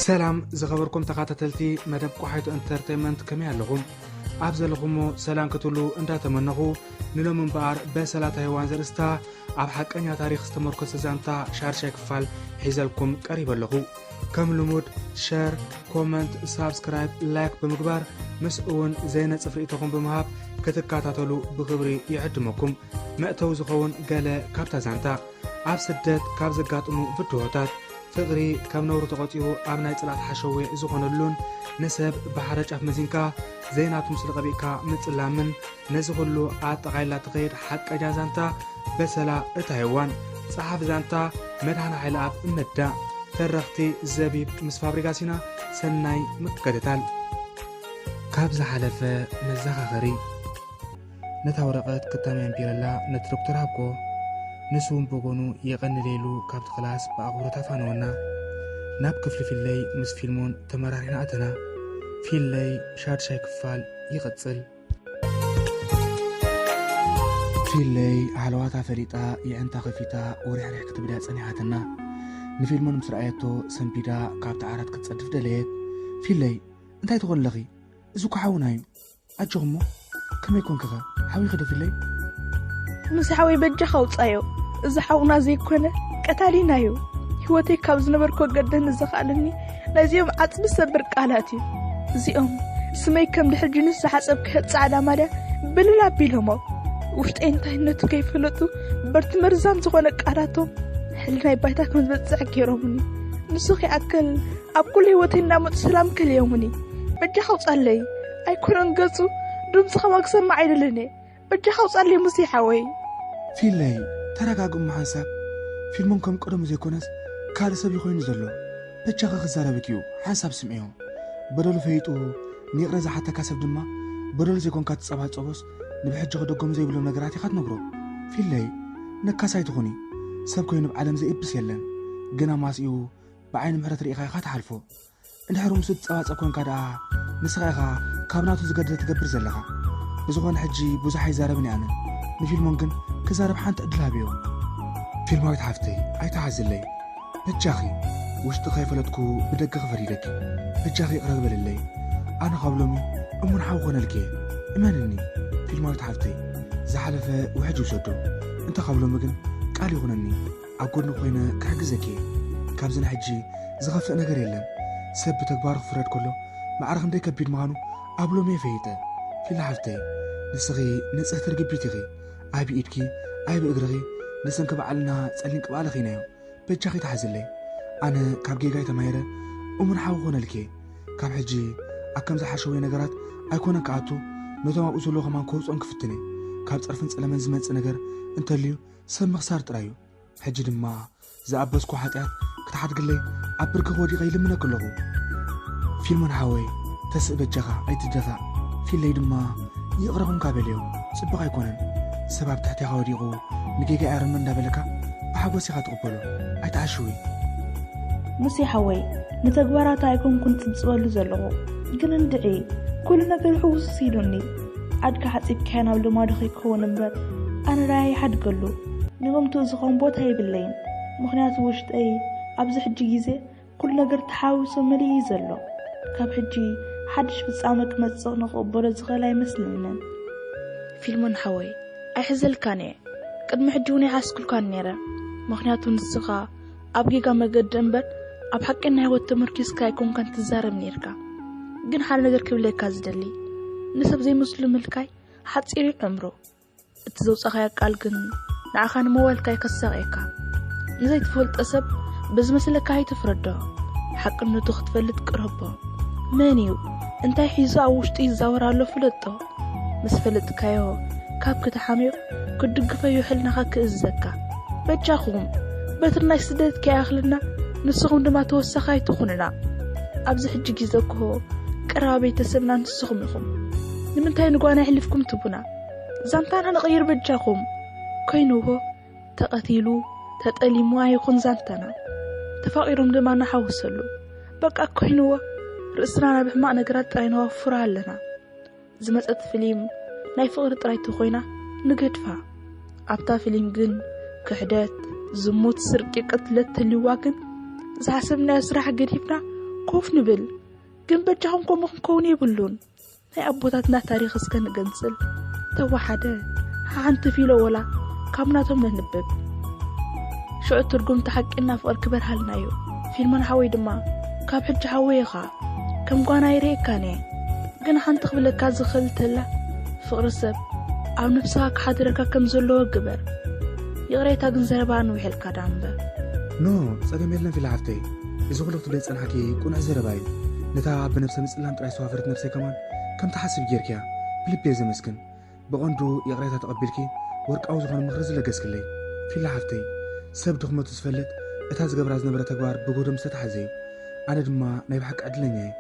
ሰላም ዝኸበርኩም ተኸታተልቲ መደብ ቆሓይቶ ኢንተርቴይንመንት፣ ከመይ ኣለኹም? ኣብ ዘለኹሞ ሰላም ክትህሉ እንዳተመነኹ፣ ንሎሚ እምበኣር በሰላ ታይዋን ዘርእስታ ኣብ ሓቀኛ ታሪኽ ዝተመርኮሰ ዛንታ ሻድሻይ ክፋል ሒዘልኩም ቀሪበ ኣለኹ። ከም ልሙድ ሸር፣ ኮመንት፣ ሳብስክራይብ፣ ላይክ ብምግባር ምስ እውን ዘይነጽፍ ርእይቶኹም ብምሃብ ክትከታተሉ ብኽብሪ ይዕድመኩም። መእተዊ ዝኸውን ገለ ካብታ ዛንታ። ኣብ ስደት ካብ ዘጋጥሙ ብድሆታት፣ ፍቕሪ ከም ነውሪ ተቖጺሩ ኣብ ናይ ጽልኣት ሓሸዌ ዝኾነሉን ንሰብ ብሓደ ጫፍ መዚንካ ዘይናቱ ምስሊ ቀቢእካ ምጽላምን ነዚ ኩሉ ኣጠቓሊላ ትኸይድ ሓቀኛ ዛንታ በሰላ እታ ሄዋን። ጸሓፊ ዛንታ መድሃነ ሓይለኣብ እመዳ። ተረኽቲ ዘቢብ ምስ ፋብሪጋስ ኢና። ሰናይ ምክትታል። ካብ ዝሓለፈ መዘኻኸሪ። ነታ ወረቐት ክታመ ኣንቢረላ ነቲ ዶክተር ሃብኮ። ንሱ እውን ብጎኑ የቐንለይሉ ካብቲ ክላስ ብኣኽብሮት ኣፋነወና። ናብ ክፍሊ ፊለይ ምስ ፊልሞን ተመራሪሕና ኣተና። ፊለይ ሻድሻይ ክፋል ይቕጽል። ፊለይ ሃለዋታ ፈሊጣ የዕንታ ከፊታ ወሪሕሪሕ ክትብል እያ ጸኒሓትና። ንፊልሞን ምስ ረኣየቶ ሰንቢዳ ካብቲ ዓራት ክትጸድፍ ደለየት። ፊለይ፣ እንታይ ትኾን ኣለኺ? እዚ እኮ ሓውና እዩ። ኣጆኹሞ፣ ከመይ ኮንክኸ? ሓዊኺ ዶ ፊለይ? ምስ ሓወይ በጃኻ ኣውጻዮ። እዚ ሓውና ዘይኮነ ቀታሊና እዩ። ህይወተይ ካብ ዝነበርኩ ገደኒ ዘኽኣለኒ ናይዚኦም ዓጽሚ ሰብር ቃላት እዩ። እዚኦም ስመይ ከም ድሕሪ ጅንስ ዝሓጸብክዮ ጻዕዳ ማልያ ብልል ኣቢሎሞ። ውሽጠይ እንታይነቱ ከይፈለጡ በርቲ መርዛም ዝኾነ ቃላቶም ሕልናይ ባይታ ከም ዝበጽሕ ገይሮምኒ። ንሱ ከይኣክል ኣብ ኩሉ ህይወተይ እናመጹ ሰላም ከልዮምኒ። በጃኻ ኣውጻለይ። ኣይኮነን ገጹ፣ ድምጽኻ ማ ክሰማዕ ኣይደልን እየ። በጃኻ ኣውጻለይ ሙሴ ሓወይ። ፊለይ፣ ተረጋግእ እሞ ሓንሳብ። ፊልሞን ከም ቀደሙ ዘይኮነስ ካልእ ሰብ እዩ ኮይኑ ዘሎ። በጃኻ ክዛረበኪ እዩ፣ ሓንሳብ ስምዕዮ። በደሉ ፈይጡ ንይቕረ ዝሓተካ ሰብ ድማ በደሉ ዘይኮንካ ትጸባጸቦስ ንብሕጂ ክደገሙ ዘይብሎም ነገራት ኢኻ ትነግሮ። ፊለይ፣ ነካስ ኣይትኹኒ። ሰብ ኮይኑ ኣብ ዓለም ዘይእብስ የለን። ግን ኣማስይኡ ብዓይኒ ምሕረት ርኢኻ ኢኻ ትሓልፎ። እንድሕር ምስኡ ትጸባጸብ ኮንካ ደኣ ንስኻ ኢኻ ካብ ናቱ ዝገደደ ትገብር ዘለኻ። ብዝኾነ ሕጂ ብዙሕ ኣይዛረብን እየ ኣነ። ንፊልሞን ግን ክዛረብ ሓንቲ ዕድል ሃብዮ። ፊልማዊት ሓፍተይ ኣይትሓዝለይ። በጃኺ ውሽጢ ከይፈለጥኩ ብደገ ክፈሪደኪ። በጃኺ ይቕረ በልለይ። ኣነ ካብ ሎሚ እሙን ሓው ኮነልኪ እየ። እመንኒ ፊልማዊት ሓፍተይ። ዝሓለፈ ውሕጅ ይውሰዶ። እንተ ካብ ሎሚ ግን ቃል ይኹነኒ። ኣብ ጎድኒ ኮይነ ክሕግዘኪ እየ። ካብዚ ንሕጂ ዝኸፍእ ነገር የለን። ሰብ ብተግባሩ ክፍረድ ከሎ ማዕረ ክንደይ ከቢድ ምዃኑ ኣብ ሎሚ እየ ፈይጠ። ፊላ ሓፍተይ፣ ንስኺ ንጽህቲ ርግቢት ኢኺ። ኣይ ብኢድኪ ኣይ ብእግርኺ ንሰንኪ ባዕልና ጸሊም ቅብኣ ለኺናዮ። በጃኺ ተሓዝለይ። ኣነ ካብ ጌጋይ ተማሂረ እሙን ሓው ክኾነልኪ እየ። ካብ ሕጂ ኣብ ከምዚ ሓሸወይ ነገራት ኣይኮነን ክኣቱ፣ ነቶም ኣብኡ ዘለዉ ከማን ከውጽኦም ክፍትን እየ። ካብ ጸርፍን ጸለመን ዝመጽእ ነገር እንተልዩ ሰብ ምኽሳር ጥራይ እዩ። ሕጂ ድማ ዝኣበስኩ ሓጢኣት ክትሓድግለይ ኣብ ብርክኽ ወዲቐ ይልምነኪ ኣለኹ። ፊልሞን ሓወይ፣ ተስእ በጃኻ ኣይትደፋእ። ፊለይ ድማ ይቕረ ኹንካ በልዮ፣ ጽቡቕ ኣይኮነን። ሰብ ኣብ ትሕቴኻ ወዲቑ ንጌጋ ኣርም እንዳበለካ ብሓጎስ ኢኻ ትቕበሎ። ኣይትዓሽዊ። ሙሴ ሓወይ፣ ንተግባራቱ ኣይኮንኩን ጽብጽበሉ ዘለኹ፣ ግን እንድዒ ኩሉ ነገር ሕውስውስ ኢሉኒ። ኣድካ ሓጺብካዮ ናብ ልማዱ ከይከውን እምበር፣ ኣነ ራያ ይሓድገሉ። ንመምትኡ ዝኸውን ቦታ የብለይን። ምኽንያቱ ውሽጠይ ኣብዚ ሕጂ ግዜ ኩሉ ነገር ተሓዊሱ መሊኡ እዩ ዘሎ። ካብ ሕጂ ሓድሽ ፍጻመ ክመጽእ ንኽቕበሎ ዝኽእል ኣይመስለንን። ፊልሞን ሓወይ፣ ኣይሕዘልካን እየ። ቅድሚ ሕጂ እውን ኣይሓስኩልካን ነይረ። ምኽንያቱ ንስኻ ኣብ ጌጋ መገዲ እምበር ኣብ ሓቀኛ ህይወት ተመርኪስካ ኣይኮንካን ትዛረብ ነይርካ። ግን ሓደ ነገር ክብለካ ዝደሊ፣ ንሰብ ዘይመስሉ ምልካይ ሓጺር እዩ ዕምሩ። እቲ ዘውጻኻያ ቃል ግን ንዓኻ ንምዋልካ ይከሳቕየካ። ንዘይትፈልጦ ሰብ ብዝመስለካ ኣይትፍረዶ። ሓቅነቱ ክትፈልጥ ቅረቦ። መን እዩ? እንታይ ሒዙ ኣብ ውሽጡ ይዛወር ኣሎ ፍለጦ። ምስ ፈለጥካዮ ካብ ክትሓምዮ ክትድግፈዮ ሕልናኻ ክእዝዘካ። በጃኹም በትሪ ናይ ስደት ከይኣኽለና ንስኹም ድማ ተወሳኺ ኣይትኹኑና። ኣብዚ ሕጂ ግዜ እኮ ቀረባ ቤተሰብና ንስኹም ኢኹም። ንምንታይ ንጓና የሕሊፍኩም ትቡና? ዛንታና ንቐይር በጃኹም። ኮይንዎ ተቐቲሉ ተጠሊሙ ኣይኹን ዛንታና። ተፋቒሮም ድማ ንሓውሰሉ። በቃ ኮይንዎ ርእስና ናብ ሕማቕ ነገራት ጥራይ ነዋፍሮ ኣለና። ዝመጸት ፊልም ናይ ፍቕሪ ጥራይ ተኾይና ንገድፋ። ኣብታ ፊልም ግን ክሕደት፣ ዝሙት፣ ስርቂ፣ ቅትለት ትልዋ ግን ዝሓሰብናዮ ስራሕ ገዲፍና ኮፍ ንብል። ግን በጃኹም ከምኡ ክንከውን የብሉን። ናይ ኣቦታትና ታሪኽ እስከ ንገንጽል። ተወሓደ ሓንቲ ፊሎ ወላ ካብ ናቶም ነንብብ። ሽዑ ትርጉም ተሓቂና ፍቕር ክበርሃልና እዩ። ፊልሞን ሓወይ ድማ ካብ ሕጂ ሓወይ ኢኻ። ከም ጓና ይርእየካን እየ። ግን ሓንቲ ክብለካ ዝኽእል ተላ፣ ፍቕሪ ሰብ ኣብ ነብስኻ ክሓድረካ ከም ዘለዎ ግበር። ይቕሬታ ግን ዘረባ ኣንዊሐልካ ዳኣ እምበር። ኖ፣ ጸገም የለን ፊላ ሓፍተይ። እዚ ኩሉ ክትብለይ ዝጸናሕኪ ቅኑዕ ዘረባ እዩ። ነታ ብነብሰ ምጽላም ጥራይ ዝተዋፈረት ነብሰይ ከማን ከም ትሓስብ ጌርክያ ብልቢ እየ ዘመስግን። ብቐንዱ ይቕሬታ ተቐቢልኪ ወርቃዊ ዝኾነ ምኽሪ ዝለገስክለይ። ፊላ ሓፍተይ፣ ሰብ ድኽመቱ ዝፈልጥ እታ ዝገብራ ዝነበረ ተግባር ብጎዶም ዝተታሕዘ እዩ። ኣነ ድማ ናይ ብሓቂ ዕድለኛ እየ።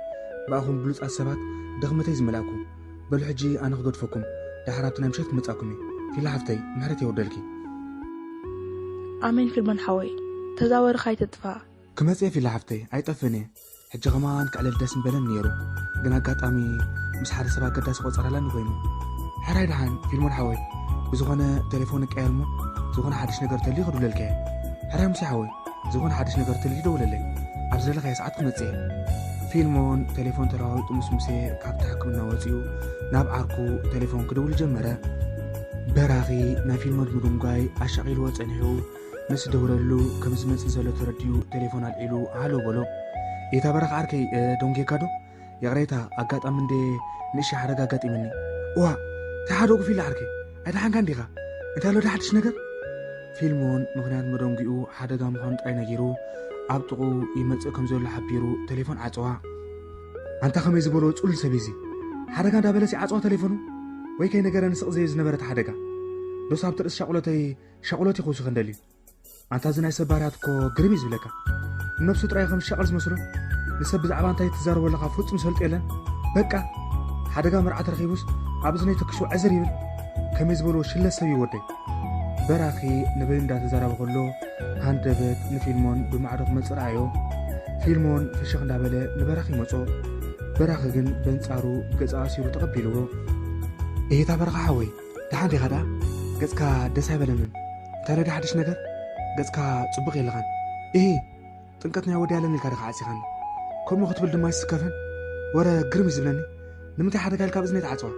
ብኣኹም ብሉጻት ሰባት ድኽመተይ ዝመላእኩ። በሉ ሕጂ ኣነ ክገድፈኩም፣ ደሓር ኣብቲ ናይ ምሸት ክመጻኩም እየ። ፊላ ሓፍተይ፣ ምሕረት የውርደልኪ። ኣሜን ፊልሞን ሓወይ፣ ተዛወርኻ ኣይትጥፋእ። ክመጽእ እየ ፊላ ሓፍተይ፣ ኣይጠፍእን እየ። ሕጂ ከማን ክዕልል ደስ ምበለን ነይሩ፣ ግን ኣጋጣሚ ምስ ሓደ ሰብ ኣገዳሲ ቆጸራ ኣለኒ ኮይኑ። ሕራይ ደሓን ፊልሞን ሓወይ፣ ብዝኾነ ቴሌፎን ንቀየር እሞ ዝኾነ ሓድሽ ነገር ተልዩ ክድውለልካ እየ። ሕራይ ሙሴ ሓወይ፣ ዝኾነ ሓድሽ ነገር ተልዩ ደውለለይ። ኣብ ዝደለኻዮ ሰዓት ክመጽእ እየ። ፊልሞን ቴሌፎን ተለዋዊጡ ምስ ሙሴ ካብቲ ሕክምና ወጺኡ ናብ ዓርኩ ቴሌፎን ክድውል ጀመረ። በራኺ ናይ ፊልሞን ምድንጓይ ኣሻቒልዎ ጸኒሑ ምስ ደውለሉ ከም ዝመጽእ ዘሎ ተረዲኡ ቴሌፎን ኣልዒሉ ሃሎ በሎ። "የታ በራኺ ዓርከይ፣ እ፣ ደንጊየካ ዶ? ይቕሬታ፣ ኣጋጣሚ እንደ ንእሽተይ ሓደጋ ኣጋጢምኒ። እዋ፣ እንታይ ሓደጉ ፊላ ዓርከይ? ኣይደሓንካን ዲኻ? እንታይ ኣሎ ዶ ሓድሽ ነገር?" ፊልሞን ምኽንያት መደንጊኡ ሓደጋ ምዃኑ ጥራይ ነጊሩ ኣብ ጥቕኡ ይመጽእ ከም ዘሎ ሓቢሩ ቴሌፎን ዓጸዋ። ኣንታ ከመይ ዝበሎ ጽሉል ሰብ እዩ እዚ። ሓደጋ እንዳበለስ ይዓጸዋ ቴሌፎኑ? ወይ ከይነገረኒ ስቕ ዘይብል ዝነበረ እቲ ሓደጋ? ዶስ ኣብቲ ርእሲ ሻቕሎተይ ሻቕሎት ይኸውስኸ እንደልዩ? ኣንታ እዚ ናይ ሰብ ባህርያት እኮ ግርም እዩ ዝብለካ። ንነብሱ ጥራይ ከም ዝሻቐል ዝመስሎ፣ ንሰብ ብዛዕባ እንታይ ትዛረቦ ኣለኻ ፍጹም ዝፈልጥ የለን። በቃ፣ ሓደጋ መርዓ ተረኺቡስ ኣብ እዝነይ ተኪሱ ዕዝር ይብል። ከመይ ዝበሎ ሽለት ሰብ እዩ ወደይ። በራኺ ንበይኑ እንዳተዛረበ ከሎ፣ ሃንደበት ንፊልሞን ብማዕዶ ክመጽእ ረኣዮ። ፊልሞን ፍሽኽ እንዳበለ ንበራኺ ይመጾ። በራኺ ግን በንጻሩ ገጻ ኣሲሩ ተቐቢልዎ። "እሂታ በራኺ ሓወይ፣ ደሓን ዲኻ ደኣ? ገጽካ ደስ ኣይበለንን። እንታይ ዶ ሓድሽ ነገር? ገጽካ ጽቡቕ የለኻን። እሂ፣ ጥምቀት ናይ ወዲ ኣለኒ ኢልካ ዲኻ ዓጺኻኒ? ከምኡ ክትብል ድማ ይስከፍን። ወረ ግርም እዩ ዝብለኒ። ንምንታይ ሓደጋ ኢልካ ኣብ እዝነይ ትዓጽዋ?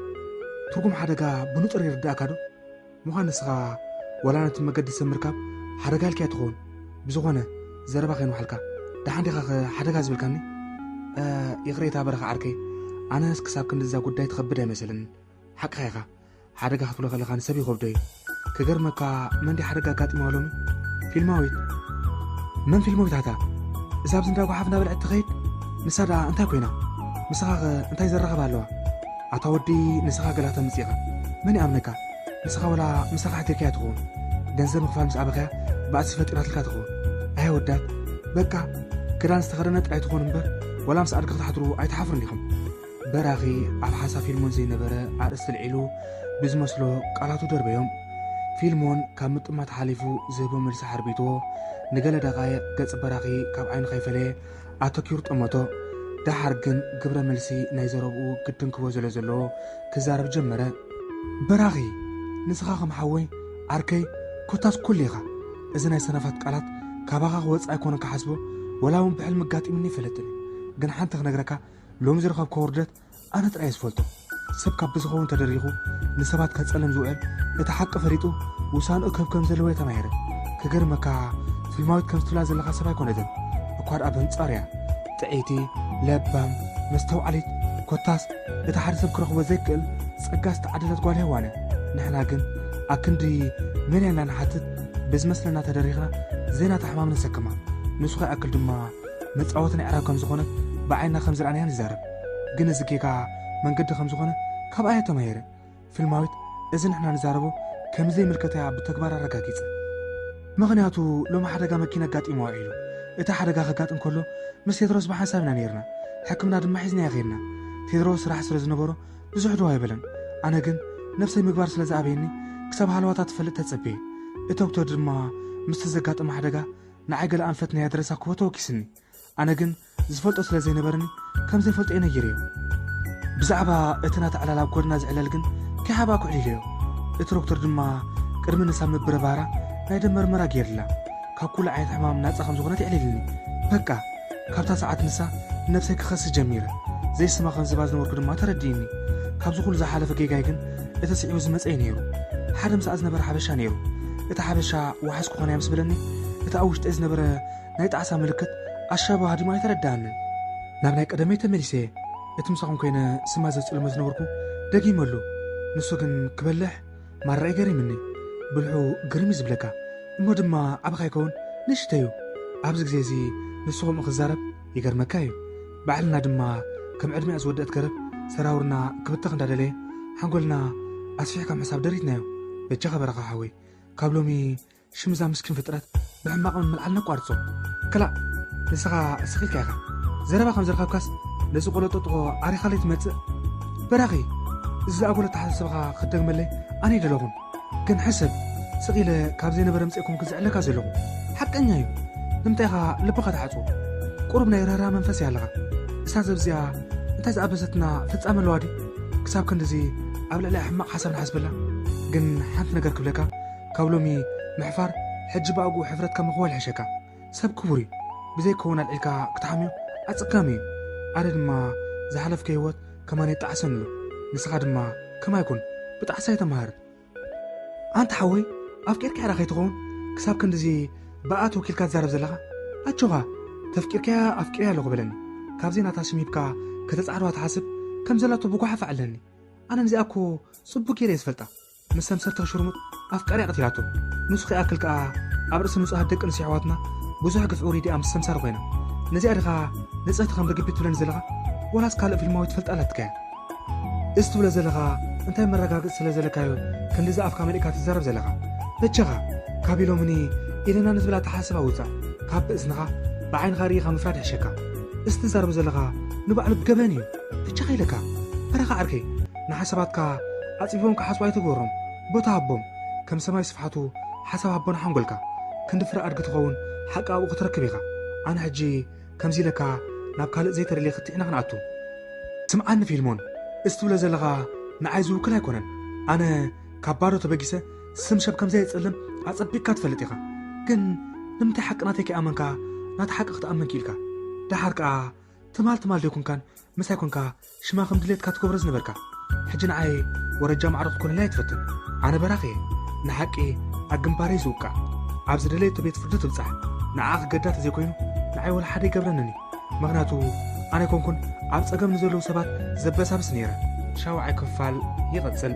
ትርጉም ሓደጋ ብንጹር ይርድኣካ ዶ? ምዃን ንስኻ ዋላ ነቲ መገዲ ሰብ ምርካብ ሓደጋ ኢልካዮ ትኸውን። ብዝኾነ፣ ዘረባ ከይንውሓልካ። ደሓን ዲኻኸ ሓደጋ ዝብልካኒ?" "እ፣ ይቕሬታ በራኺ ዓርከይ፣ ኣነስ ክሳብ ክንድዛ ጉዳይ ትኸብድ ኣይመሰለንን። ሓቅኻ ኢኻ። ሓደጋ ክትብሎ ከለኻ ንሰብ ይኸብዶ እዩ። ክገርመካ፣ መን ድያ ሓደጋ ኣጋጢምዋ ሎሚ? ፊልማዊት። መን ፊልማዊት ኣታ? እዛ ኣብዚ እንዳ ጓሓፍ እንዳበልዐት ትኸይድ? ንሳ ደኣ እንታይ ኮይና? ምሳኻ ኸ እንታይ ዘራኸብ ኣለዋ? ኣታ ወዲ፣ ንስኻ ገላ ተምጽእ ኢኻ። መን ይኣምነካ? ንስኻ ወላ ምሳኻ ሓቲርካያ ትኸውን። ገንዘብ ምኽፋል ምስ ኣበኻያ ባእሲ ፈጢራትልካ ትኸውን። ኣያ ወዳት፣ በቃ ክዳን ዝተኸደነ ጥራይ ትኾን እምበር፣ ወላ ምስ ኣድጊ ክትሓድሩ ኣይትሓፍሩን ኢኹም። በራኺ ኣብ ሓሳብ ፊልሞን ዘይነበረ ኣርእስቲ ልዒሉ ብዝመስሎ ቃላቱ ደርበዮም። ፊልሞን ካብ ምጥማት ሓሊፉ ዝህቦ መልሲ ሓርቢትዎ። ንገለ ደቓይቕ ገጽ በራኺ ካብ ዓይኑ ከይፈለየ ኣተኪሩ ጠመቶ። ደሓር ግን ግብረ መልሲ ናይ ዘረብኡ ግድን ክህቦ ስለ ዘለዎ ክዛረብ ጀመረ። በራኺ፣ ንስኻ ከም ሓወይ፣ ዓርከይ፣ ኮታስ ኩሉ ኢኻ። እዚ ናይ ሰነፋት ቃላት ካባኻ ክወጽእ ኣይኮነን ክሓስቦ፣ ወላ እውን ብሕልሚ ኣጋጢምኒ ኣይፈለጥን እዩ። ግን ሓንቲ ክነግረካ፣ ሎሚ ዝረኸብኮ ውርደት ኣነ ጥራይ እየ ዝፈልጦ። ሰብ ካብ ብዝኸውን ተደሪኹ ንሰባት ከጸልም ዝውዕል፣ እቲ ሓቂ ፈሊጡ ውሳንኡ ክህብ ከም ዘለዎ እየ ተማሂረ። ክገርመካ፣ ፊልማዊት ከም ዝትብላ ዘለኻ ሰብ ኣይኮነትን። እኳ ደኣ በንጻር እያ። ጥዕይቲ፣ ለባም፣ መስተውዓሊት፣ ኮታስ እቲ ሓደ ሰብ ክረኽቦ ዘይክእል ጸጋ ዝተዓደለት ጓል ሄዋን እያ። ንሕና ግን ኣክንዲ መን እያ ኢልና ንሓትት ብዝመስለና ተደሪኽና ዘይናታ ሕማም ነሰክማ። ንሱ ከይኣክል ድማ መጻወቲ ናይ ኣዕራብ ከም ዝኾነት ብዓይንና ከም ዝረኣናያ ንዛረብ። ግን እዚ ጌጋ መንገዲ ከም ዝኾነ ካብኣ እየ ተማሂረ። ፊልማዊት እዚ ንሕና ንዛረቦ ከም ዘይምልከታ እያ ብተግባር ኣረጋጊጸ። ምኽንያቱ ሎሚ ሓደጋ መኪና ኣጋጢምዋ ውዒሉ። እቲ ሓደጋ ከጋጥም ከሎ ምስ ቴድሮስ ብሓንሳብ ኢና ነይርና። ሕክምና ድማ ሒዝናዮ ከይድና። ቴድሮስ ስራሕ ስለ ዝነበሮ ብዙሕ ደው ኣይበለን። ኣነ ግን ነብሰይ ምግባር ስለ ዝኣበየኒ ክሳብ ሃለዋታ ትፈልጥ ተጸብየ። እቲ ዶክተር ድማ ምስቲ ዘጋጠመ ሓደጋ ንዓይ ገለ ኣንፈት ናይ ኣድረሳ ክህቦ ተወኪስኒ። ኣነ ግን ዝፈልጦ ስለ ዘይነበረኒ ከም ዘይፈልጦ እየ ነጊረዮ። ብዛዕባ እቲ ናታ ዕላል ኣብ ጎድና ዝዕለል ግን ከይሃባ ክዕሊለዮ። እቲ ዶክተር ድማ ቅድሚ ንሳ ምብርባራ ናይ ደም መርመራ ገይርላ። ካብ ኩሉ ዓይነት ሕማም ናጻ ከም ዝኾነት የዕሊልኒ። በቃ፣ ካብታ ሰዓት ንሳ ንነብሰይ ክኸስስ ጀሚረ። ዘይስማ ከም ዝባ ዝነበርኩ ድማ ተረዲእኒ። ካብዚ ኩሉ ዝሓለፈ ጌጋይ ግን እቲ ስዒቡ ዝመጸ እዩ ነይሩ። ሓደ ምሳኣ ዝነበረ ሓበሻ ነይሩ። እቲ ሓበሻ ዋሕስ ክኾነ እያ ምስ በለኒ፣ እቲ ኣብ ውሽጠይ ዝነበረ ናይ ጣዕሳ ምልክት ኣሻቡ ሃዲሙ ኣይተረድኣንን። ናብ ናይ ቀደመይ ተመሊሰ እየ። እቲ ምሳኹም ኮይነ ስማ ዘጽልሞ ዝነበርኩ ደጊመሉ። ንሱ ግን ክበልሕ ማራ እዩ ገሪምኒ። ብልሑ ግርም እዩ ዝብለካ። እሞ ድማ ዓብኻ ይከውን ንእሽተይ እዩ። ኣብዚ ግዜ እዚ ንሱ ከምኡ ክዛረብ ይገርመካ እዩ። ባዕልና ድማ ከም ዕድሜኣ ዝወደአት ገረብ ሰራውርና ክብተኽ እንዳደለየ ሓንጎልና ኣስፊሕካ ምሕሳብ ደሪትናዮ። በጃኻ በረኻ ሓወይ፣ ካብ ሎሚ ሽምዛ ምስኪን ፍጥረት ብሕማቕ ምምልዓል ነቋርጾ። ክላእ ንስኻ ስኺልካ ኢኻ። ዘረባ ከም ዘርካብካስ ነዚ ቆለጦጥቆ ኣሪኻለይ ትመጽእ። በራኺ፣ እዚ ዝኣጎለ ኣተሓሳስባኻ ክትደግመለይ ኣነ ኣይደለኹን። ግን ሕሰብ፣ ስቕ ኢለ ካብ ዘይነበረ ምጽኤኩም ክዝዕለካ ዘለኹ ሓቀኛ እዩ። ንምንታይ ኢኻ ልብኻ ትሓጽቦ? ቁሩብ ናይ ርህራህ መንፈስ እያ ኣለኻ። እሳ ዘብዚኣ እንታይ ዝኣበሰትና ፍጻመ ኣለዋ ድዩ? ክሳብ ክንድዚ ኣብ ልዕሊኣ ሕማቕ ሓሳብ ንሓስበላ? ግን ሓንቲ ነገር ክብለካ፣ ካብ ሎሚ ምሕፋር ሕጂ ብኣግኡ ሕፍረት ካብ ምኽዋል ይሕሸካ። ሰብ ክቡር እዩ። ብዘይከውን ኣልዒልካ ክትሓምዮ ኣጸጋሚ እዩ። ኣነ ድማ ዝሓለፍከ ህይወት ከማን የጣዕሰኒ ኣሎ። ንስኻ ድማ ከማይ ኩን፣ ብጣዕሳ ኣይተመሃር። ኣንታ ሓወይ፣ ኣፍቂርካያ ዳ ከይትኸውን ክሳብ ክንድዚ ብኣ ተወኪልካ ትዛረብ ዘለኻ? ኣጆኻ፣ ተፍቂርካያ ኣፍቂርያ ኣለኹ በለኒ። ካብዚ ናታ ሽም ሂብካ ከተጻዕድዋ ትሓስብ ከም ዘላቶ ብጓሓፍ ኣለኒ። ኣነ ነዚኣ እኮ ጽቡቕ ገይረ እየ ዝፈልጣ። ምስ ሰምሰር ተኽሽርሙጥ ኣፍቃርያ ቀቲላቶ። ንሱ ከይኣክል ከኣ ኣብ ርእሲ ንጹሃት ደቂ ኣንስትዮ ኣሕዋትና ብዙሕ ግፍዒ ውሪዳ ምስ ሰምሳር ኮይና። ነዚኣ ድኻ ንጽህቲ ከም ርግቢት ትብለኒ ዘለኻ? ዋላስ ካልእ ፊልማዊት ትፈልጣ ኣላትካያ? እዚ ትብሎ ዘለኻ እንታይ መረጋገጺ ስለ ዘለካዮ ክንድዚ ኣፍካ መሊእካ ትዛረብ ዘለኻ? በጃኻ፣ ካብ ኢሎምኒ ኢለና ንዝብል ኣተሓሳስባ ውጻእ። ካብ ብእዝንኻ ብዓይንኻ ርኢኻ ምፍራድ ይሕሸካ። እዚ ትዛረቦ ዘለኻ ንባዕሉ ገበን እዩ። በጃኻ ኢለካ። በረኻ ዓርከይ፣ ንሓሳባትካ ኣጽቢቦም ክሓስቡ ኣይትግበሮም። ቦታ ሃቦም። ከም ሰማይ ስፍሓቱ ሓሳብ ሃቦ ንሓንጎልካ። ክንዲ ፍረ ኣድጊ ትኸውን ሓቂ ኣብኡ ክትረክብ ኢኻ። ኣነ ሕጂ ከምዚ ኢለካ ናብ ካልእ ዘይተደልየ ክትዕ ኢና ክንኣቱ። ስምዓኒ ፊልሞን፣ እዚ ትብሎ ዘለኻ ንዓይ ዝውክል ኣይኮነን። ኣነ ካብ ባዶ ተበጊሰ ስም ሸብ ከም ዘየጸልም ኣጸቢቕካ ትፈልጥ ኢኻ። ግን ንምንታይ ሓቂ ናተይ ከይኣመንካ ናቲ ሓቂ ክትኣምን ክኢልካ? ደሓር ከኣ ትማል ትማል ዘይኮንካን ምሳይ ኮንካ ሽማ ከም ድሌትካ ትገብሮ ዝነበርካ። ሕጂ ንዓይ ወረጃ ማዕረ ክትኮነለይ ኣይትፈትን። ኣነ በራኺ እየ። ንሓቂ ኣብ ግንባረይ ዝውቃዕ። ኣብ ዝደለየቶ ቤት ፍርዲ ትብጻሕ። ንዓ ክገዳ ተዘይኮይኑ ንዓይ ወላ ሓደ ይገብረንን እዩ። ምኽንያቱ ኣነ ኣይኮንኩን ኣብ ጸገም ንዘለዉ ሰባት ዘበሳብስ ነይረ። ሻውዓይ ክፋል ይቐጽል።